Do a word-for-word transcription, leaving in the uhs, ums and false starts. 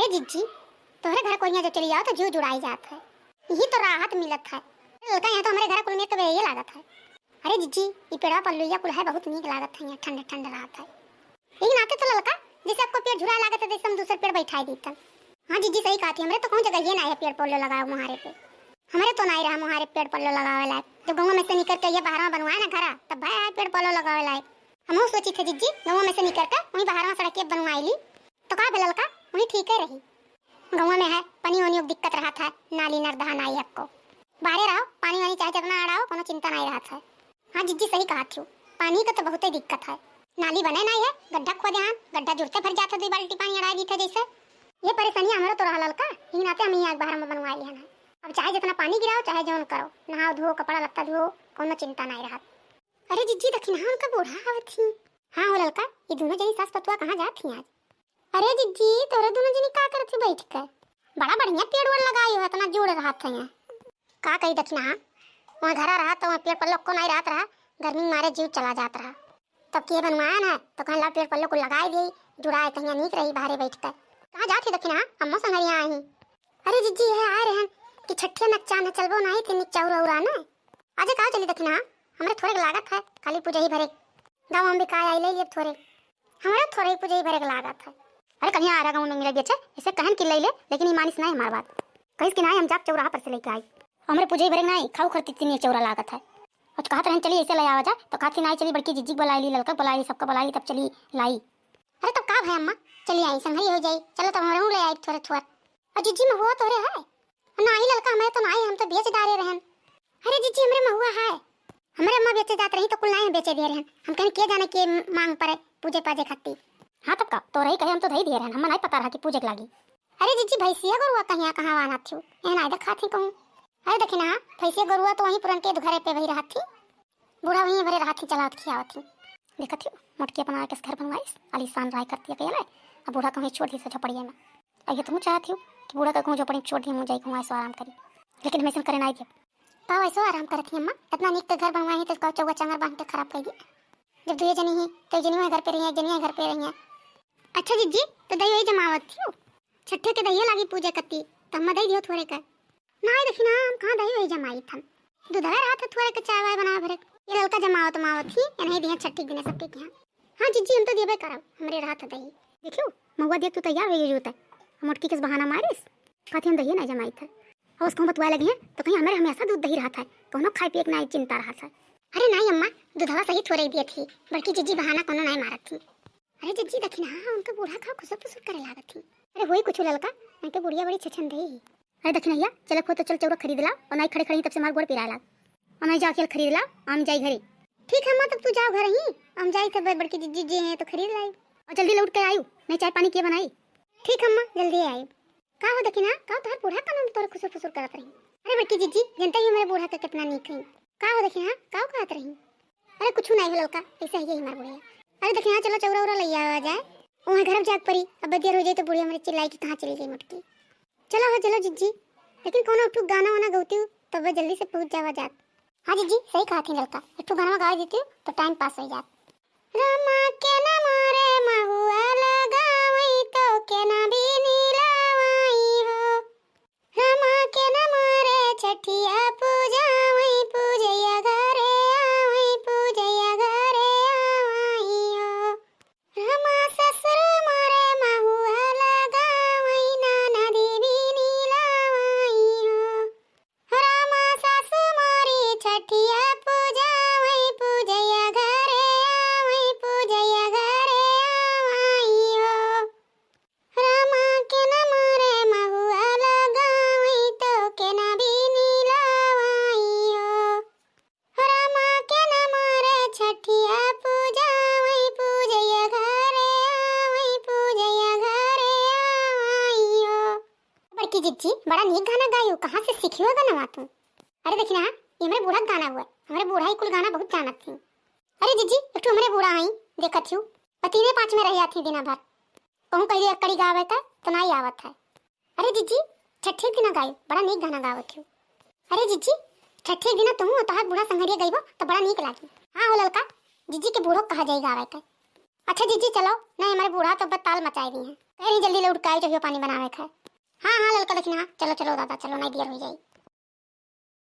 ए जिज्जी, तोहरे घर कोई यहाँ जब चली जाओ तो जीव जुड़ाई जात है। यही तो राहत मिलत है। ललका, यहाँ तो हमरे घर कुल में तो ये लागत है। अरे जिज्जी, ई पेड़वा पल्लुइया कुल है, बहुत नीक लागत है, यहाँ ठंड ठंड रहत है। यही नाते तो ललका, जैसे आपको पेड़ झुराए लागत है, जैसे हम दूसर पेड़ बैठाई देतन। हाँ जिज्जी, सही कहत ही, हमरे तो कहूँ जगह ये ना है पेड़ पल्लो लगाओ मुहारे पे। हमरे तो नाई रहा मुहारे पेड़ पल्लो लगावे लायक। जब गौवा में से निकर के ये बहरवा बनवाए ना घरा, तब भाई आए पेड़ पल्लो लगावे लायक। हमहू सोची थे जिज्जी, गौवा में से निकर के वहीं बहरवा सड़क के बनवाई ली, तो का भे ललका, वहीं ठीक है रही। गौवा में है, पानी वानी दिक्कत रहत है, नाली नरदहा नाई है आपको। बाहरे रहो, पानी वानी चाहे जितना अड़ाओ, कोनो चिंता नाई रहत है। हाँ जिज्जी, सही कहत हो, पानी का तो बहुते दिक्कत है। नाली बने नाई है, गड्ढा खोदे हन, गड्ढा जुड़ते भर जात है, दुई बाल्टी पानी अड़ाई दीत है जैसे। ये परेशानी हमरो तो रहा ललका, यही नाते हम यहाँ बहरवा बनवाए लिहन है। अब चाहे जितना पानी गिराओ, चाहे जौन करो, नहाओ धो, कपड़ा लत्ता धो, कोनो चिंता नाई रहत। अरे जिज्जी, दखिनहा उनका बूढ़ा आवत ही। हाँ हो ललका, ये दोनों जनी सास पतुआ कहाँ जात ही आज? अरे जिज्जी, तोरे दोनों जनी का करत ही बैठ के? बड़ा बढ़िया पेड़ वेड़ लगाई हो, इतना जुड़ रहत है यहाँ। का कही दखिनहा, वहाँ घरा रहा तो वहाँ पेड़ पल्लो को नाई रहत रहा, गर्मी मारे जीव चला जात रहा। तब के बनवाया ना, तो कहन ला पेड़ पल्लो को लगाई दी, जुड़ाए कहिया नीक रही बाहरे बैठ के। कहाँ जात ही दखिनहा, अम्मो संगरिया आई। अरे जिज्जी, है आए रहन कि छठिया नकचान है, चलबो नाई थे निक चौरा उरा ना। आजे का चली दखिनहा, हमरे थोड़े के लागत है, खाली पूजा ही भरे। गाँव में भी का आई ले लिए थोड़े, हमरे थोड़े ही पूजा ही भरे के लागत है। अरे कहिया आ रहा गाँव में मिले बेचे, इसे कहन कि ले ले, लेकिन ये मानिस नाई हमार बात। कहिस कि नाई हम जाके चौराहा पर से लेके आई। हमरे पूजा ही भरे के नाई, खाऊ खरती तीन चौरा लागत है। और कहत रहन चली ऐसे ले आवा जा, तो कहत कि नाई चली बड़की जिज्जी के बुलाई ली, ललका के बुलाई ली, सबका बुलाई ली, तब चली लाई। अरे तब का भाई अम्मा, चली आई, संघरी हो जाई। चलो तब हमरे ले आई थोड़े थोड़। और जिज्जी महुआ तोरे है? नाई ललका, हमरे तो नाई, हम तो बेच डारे रहन। अरे जिज्जी, हमरे महुआ है। हमरे अम्मा बेचे जात रही तो कुल नाई बेचे दिए रहन। हम कहन के जाने के मांग पड़े पूजे पाजे खातिर। हाँ तब का, तोरे ही कहे हम तो धई दिए रहन, हमें नाई पता रहा कि पूजे के लागी। अरे जिज्जी, भैंसिया गरुआ कहिया कहाँ वाना थी, ए नाई देखा थी कहूँ। अरे दखिनहा, भैंसिया गरुआ तो वहीं पुरन के घरे पे वही रहत थी। बूढ़ा वहीं भरे रहत ही, चलावत खियावत ही। देखत ही, मोटकी अपना के घर बनवाइस, आलीशान राय करती अकेले, अब बूढ़ा कहूँ छोड़ दी से झोपड़िया में। अब ये तुम चाहत ही कि बूढ़ा का कहूँ झोपड़ी में छोड़ दी, मुँह जाई कहूँ ऐसो आराम करी, लेकिन हम ऐसा करे नाई दिया। का वैसो आराम करत ही अम्मा, इतना नीक के घर बनवाई तो का चौवा चंगर बांध के खराब कर दिया। जब दुए जनी ही, तो एक जनी वही घर पे रही है, एक जनी वही घर पे रही है। अच्छा जिज्जी, तो दही वही जमावत थी, छठे के दहिया लागी पूजे कती, तो हम दही दियो थोड़े का। नाई दखिनहा, हम कहाँ दही वही जमाई थन। दूधवा रहत है थोड़े के चाय वाय बनावे भरे। ये ललका जमावत मावत ही, ये नहीं दिया छठी दिने सबके के यहाँ। हाँ जिज्जी, हम तो देबे करब, हमरे रहत है दही। देखियो, महुआ देख तू तैयार हो गई जूता। हम मोटकी किस बहाना मारिस, कहती हम दही नहीं जमाई थे। और उसको बतुआ लगी है, तो कहीं हमरे हमेशा दूध दही रहत है, कोनो खाए पिए के नहीं चिंता रहत है। अरे नहीं अम्मा, दूधवा सही थोड़े दिए थी, बड़की जिज्जी बहाना कोनो नहीं मारत थी। अरे जिज्जी दखिनहा, उनका बूढ़ा का खुसुर फुसुर करे लागत थी। अरे होई कुछ ललका, उनके बुढ़िया बड़ी छछन दही। अरे दखिनहिया, चले खो तो चल चौरा खरीद ला, और नाई खड़े खड़े ही तब से मार गोड़ पिराए लाग। और नाई जाओ खेल खरीद ला, हम जाई घरे। ठीक है अम्मा, तब तू जाओ घर ही, हम जाई तब बड़की जिज्जी जी हैं तो खरीद लाई। और जल्दी लौट के आयु, नहीं चाय पानी के बनाई। ठीक है अम्मा, जल्दी आई। का हो दखिनहा, का तोहर बूढ़ा का नाम तोरे खुसुर फुसुर करत रही? अरे बड़की जिज्जी, जनता ही हमारे बूढ़ा का कितना नीक है। का हो दखिनहा, का कहत रही? अरे कुछ नहीं हो ललका, ऐसे ही है हमार बुढ़िया। अरे दखिनहा, चलो चौरा उरा लैया आ जाए, वहाँ घर जाग पड़ी। अब बदियर हो जाए तो बुढ़िया हमारे चिल्लाई कि कहाँ चली गई मोटकी। चलो हो, चलो जिज्जी, लेकिन कोनो एक ठो गाना वाना गौती हो, तब जल्दी से पहुँच जावा जात। हाँ जिज्जी, सही कहा थी ललका, एक ठो गाना गा देती हो तो टाइम पास हो जात। रामा के नाम रे महुआ लगावई, तो के ना बिनी लावई हो। रामा के नाम रे छठिया पूजावई, पूजैया घरे आवई, पूजैया घरे आवई हो। रामा ससुर मोरे महुआ लगावई, नाना देवी नी लावई हो। रामा सासु मोरी छठिया पूजावई, पूजैया घरे आवई, पूजैया घरे आवई हो। रामा के नाम रे महुआ लगावई, तो के ना बिनी लावई हो। रामा के नाम रे छठिया पूजावई, पूजैया घरे आवई, पूजैया घरे आवई हो। बड़की जिज्जी, बड़ा नीक गाना गायू, कहाँ से सीखी हो गाना तू? अरे दखिनहा, ये हमरे बूढ़ा के गाना हुआ, हमरे बूढ़ा ही कुल गाना बहुत जानत थी। अरे जिज्जी, एक ठो हमरे बूढ़ा आई, देखत हूँ, पतीने पाँच में रह जाती दिना भर। कहूँ कह दिया कड़ी गावे का, तो नाई आवत है। अरे जिज्जी, छठी के दिना गायू, बड़ा नीक गाना गावत हूँ। अरे जिज्जी, छठी के दिना तू और तोहार बूढ़ा संघरिया गईबो, तो बड़ा नीक लागी। हाँ हो ललका, जिज्जी के बूढ़ो कहा जाई गावे के। अच्छा जिज्जी चलो, नहीं हमरे बूढ़ा तो बताल मचाई दी है। अरे जल्दी ले उठ के आई, चहियो पानी बनावे के है। हाँ हाँ ललका दखिनहा, चलो चलो दादा चलो, नहीं देर हो जाई।